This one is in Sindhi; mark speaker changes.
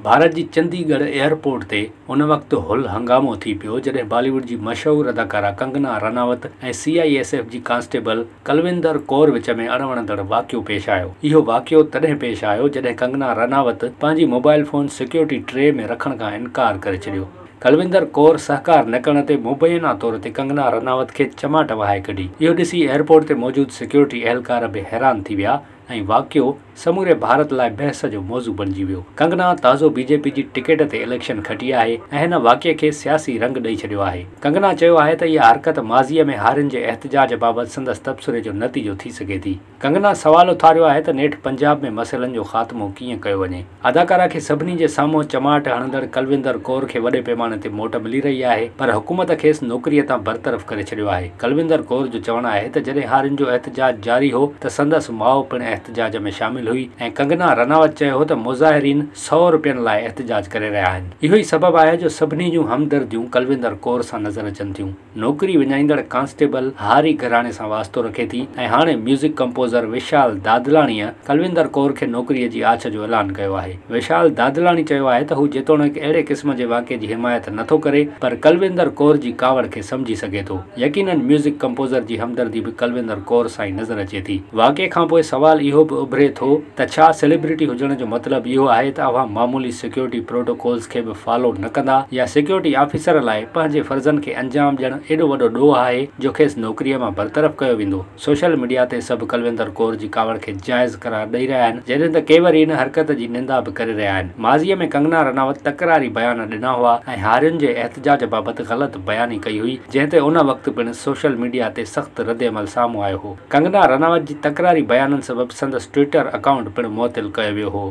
Speaker 1: ڀارت جي چندي ڳڙهه ايئرپورٽ تي ان وقت هل هنگامو ٿي پيو جڏهن بالي ووڊ جي مشهور اداڪارا Kangana Ranaut ۽ C I S F جي ڪانسٽيبل ڪلويندر ڪور وچ ۾ اڻوڻندڙ واقعو پيش آيو. اهو واقعو تڏهن پيش آيو جڏهن ڪنگنا رناوت پنهنجي موبائل فون سيڪيورٽي ٽري ۾ رکڻ کان انڪار ڪري ڇڏيو. ڪلويندر ڪور سهڪار نه ڪرڻ تي مبينا طور تي ڪنگنا رناوت کي چماٽ وهائي ڪڍي. اهو ڏسي ايئرپورٽ تي موجود سيڪيورٽي اهلڪار به حيران ٿي ويا ۽ واقعو سموري ڀارت لاء بحث جو موضوع بڻجي ويو. ڪنگنا تازو بي جي پي جي ٽڪيٽ تي اليڪشن کٽي آهي ۽ هن واقعي کي سياسي رنگ ڏئي ڇڏيو آهي. ڪنگنا چيو آهي ته اها حرڪت ماضيء ۾ هارين جي احتجاج بابت سندس تبصري جو نتيجو ٿي سگهي ٿي. ڪنگنا سوال اٿاريو آهي ته نيٺ پنجاب ۾ مسئلن جو خاتمو ڪيئن ڪيو وڃي؟ اداڪارا کي سڀني جي سامهون چماٽ هڻندڙ ڪلويندر ڪور کي وڏي پيماني تي موٽ ملي رهي آهي پر حڪومت کيس نوڪريء تان برطرف ڪري ڇڏيو آهي. ڪلويندر ڪور جو چوڻ آهي ته جڏهن هارين جو احتجاج جاري هو ته سندس ماء پڻ احتجاج ۾ شامل هئي ۽ ڪنگنا رناوت چيو هو ته مظاهرين سئو رپين لاء احتجاج ڪري رهيا آهن. اهو ئي سبب آهي جو سڀني جون همدرديون ڪلويندر ڪور سان نظر اچن ٿيون. نوڪري وڃائيندڙ ڪانسٽيبل هاري گهراڻي سان واسطو رکي ٿي ۽ هاڻي ميوزڪ ڪمپوزر وشال دادلاڻيء ڪلويندر ڪور کي نوڪريء جي آڇ جو اعلان ڪيو آهي. وشال دادلاڻي چيو آهي ته هو جيتوڻيڪ اهڙي قسم جي واقعي جي حمايت نه ٿو ڪري پر ڪلويندر ڪور جي ڪاوڙ کي سمجهي سگهي ٿو. يقينن ميوزڪ ڪمپوزر جي همدردي به ڪلويندر ڪور سان ئي نظر اچي ٿي. واقعي کانپوء سوال اهو به اڀري ٿو ته ڇا سيليبرٽي هجڻ جو مطلب اهو آهي ته اوهان معمولي سيڪيورٽي پروٽوڪولز کي به فالو نه ڪندا يا سيڪيورٽي آفيسر لاء پنهنجي فرضن کي انجام ڏيڻ ايڏو وڏو ڏوهه آهي جو کيس نوڪريء مان برطرف ڪيو ويندو. سوشل ميڊيا تي سڀ ڪلويندر ڪور جي ڪاوڙ کي جائز قرار ڏئي رهيا آهن جڏهن ته ڪي وري ان حرڪت جي نندا به ڪري رهيا آهن. ماضيء ۾ ڪنگنا رناوت تڪراري بيان ڏنا هئا ۽ هارين جي احتجاج بابت غلط بياني ڪئي هئي جنهن تي ان وقت پڻ سوشل ميڊيا تي سخت ردعمل سامهون آيو هو. ڪنگنا رناوت جي تڪراري بيانن سبب سندس ٽوئٽر اڪائونٽ پڻ معطل ڪيو ويو هو.